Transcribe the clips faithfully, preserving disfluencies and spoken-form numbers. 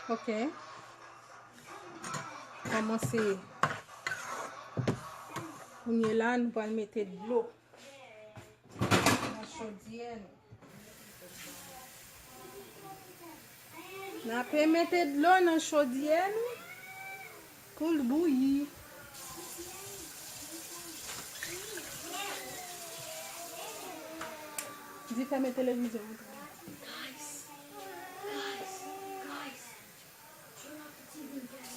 Ok. Kòmanse. Kounye la, nou pral mete dlo nan chodyè nou. N ape mete dlo nan chodyè nou pou l bouyi. Di fèmen televizyon an. Guys, guys, guys. Turn off the T V, Daddy.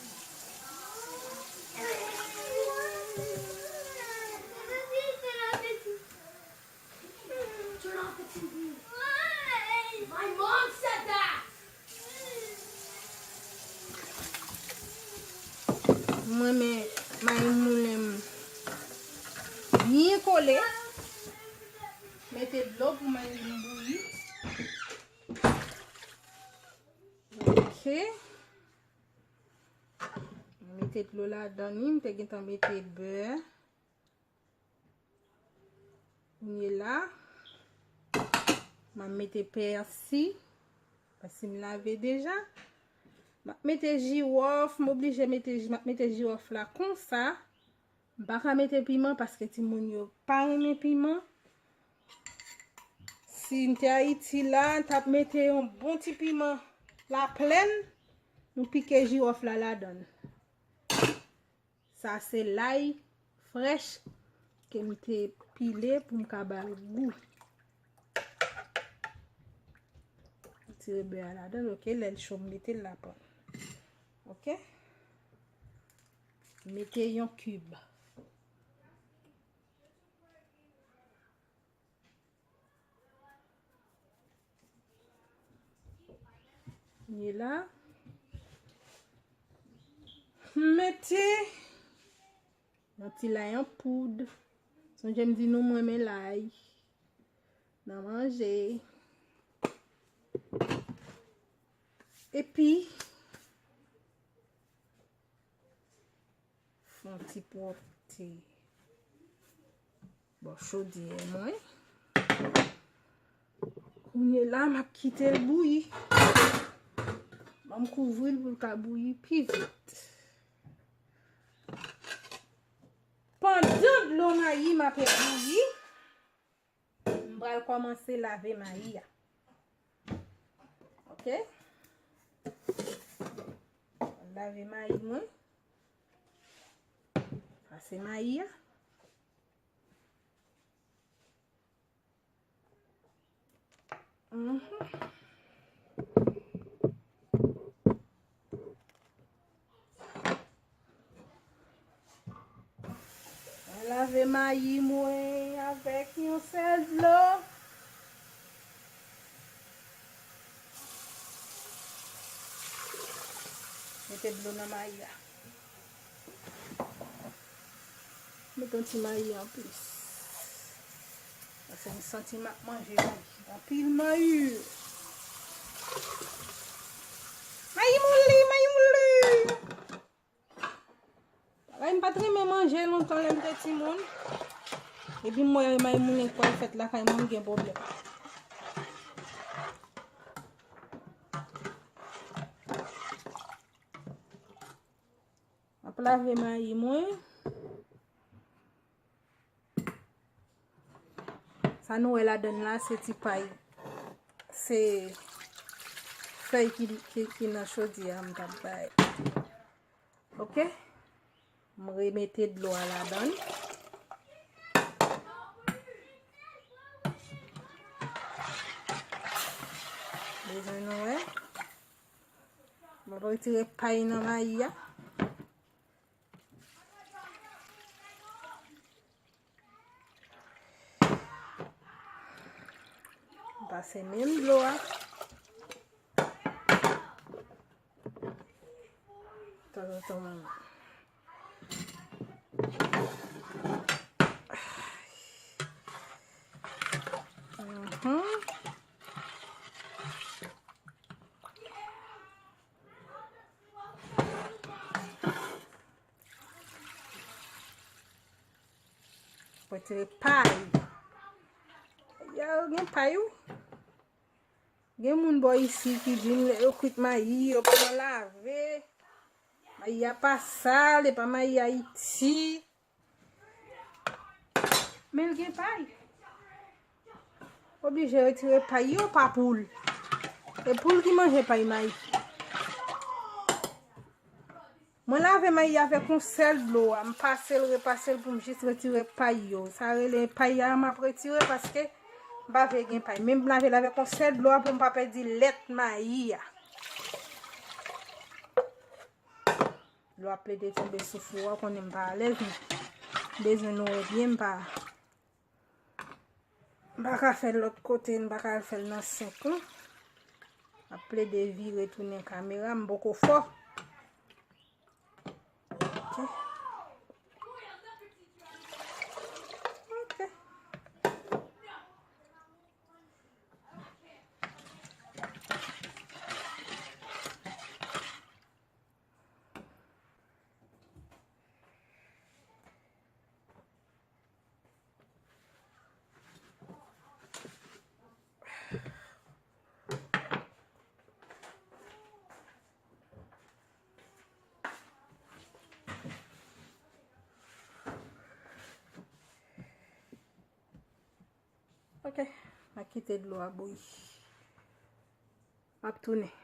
Turn off the T V. Why? My mom said that. Mwen men mayi moulen m byen kole. Mete dlo pou mayi m bouyi. Ok. Mete dlo ladan li, m te gentan mete bè. Kounye la, m ap mete pèsi, pèsi m lave deja. M ap mete jiwòf, m oblije mete, m ap mete jiwòf la konsa. M pa ka mete piman paske timoun yo pa renmen piman. Si m te Ayiti la, m t ap mete yon bon ti piman laplèn, nou pike jiwòf la ladan l. Sa se lay frèch ke m te pile pou m ka ba l gou. Tire bè a ladan l, ok, lè l cho m mete l lapan. Ok? Mete yon kib. Kounye la, m mete yon ti lay an poud. Sonje m di nou m renmen lay nan manje. Epi, fè yon ti pwòpte bò chodyè mwen. Kounye la, m ap kite l bouyi. Ban m kouvri l pou l ka bouyi pi vit. Pandan dlo mayi m ape bouyi, m pral kòmanse lave mayi a. Ok? Lave mayi mwen. Sa se mayi a. Mhm. Mwen lave mayi mwen avèk yon sèl dlo. Mete dlo nan mayi a. Mete yon ti mayi anplis. Paske m santi m ap manje mayi. Anpil mayi. Mayi mouli, mayi mouli. Bagay m pa t renmen manje lontan lè m te timoun. Epi m wè mayi moulen kwè l fèt lakay mwen, m gen pwoblèm. M ap lave mayi mwen. Sa nou wè ladann la, se ti pay. Se fèy ki, ki, ki nan chodyè a m t ap bay. Ok? M remete dlo a ladann. Bezwen nou wè. M ap retire pay nan mayi a. Pase menm dlo a. Tanzantan, manman. Mhm. Retire pay. Yo, gen pay, wi. Gen moun bò isi ki di m lè yo kwit mayi, yo pran lave. Mayi a pa sal, e pa mayi Ayiti. Men l gen pay. Oblije retire pay yo pa poul. E poul ki manje pay mayi. Mwen lave mayi avèk yon sèl dlo a, m pase l, repase l pou m jis retire pay yo. Sa rele pay a m ap retire paske m pa vle gen pay. Men m lave l avèk yon sèl dlo a pou m pa pèdi lèt mayi a. Dlo ap plede tonbe sou fou a, w konnen m pa alèz, men m bezwen nou wè byen, m pa, m pa ka fè l lòt kote, m pa ka al fè l nan senk lan. M ap plede vire tounen kamera, m poko fò. Ok. Ok. Ok, m a kite dlo a bouyi. M ap tounen.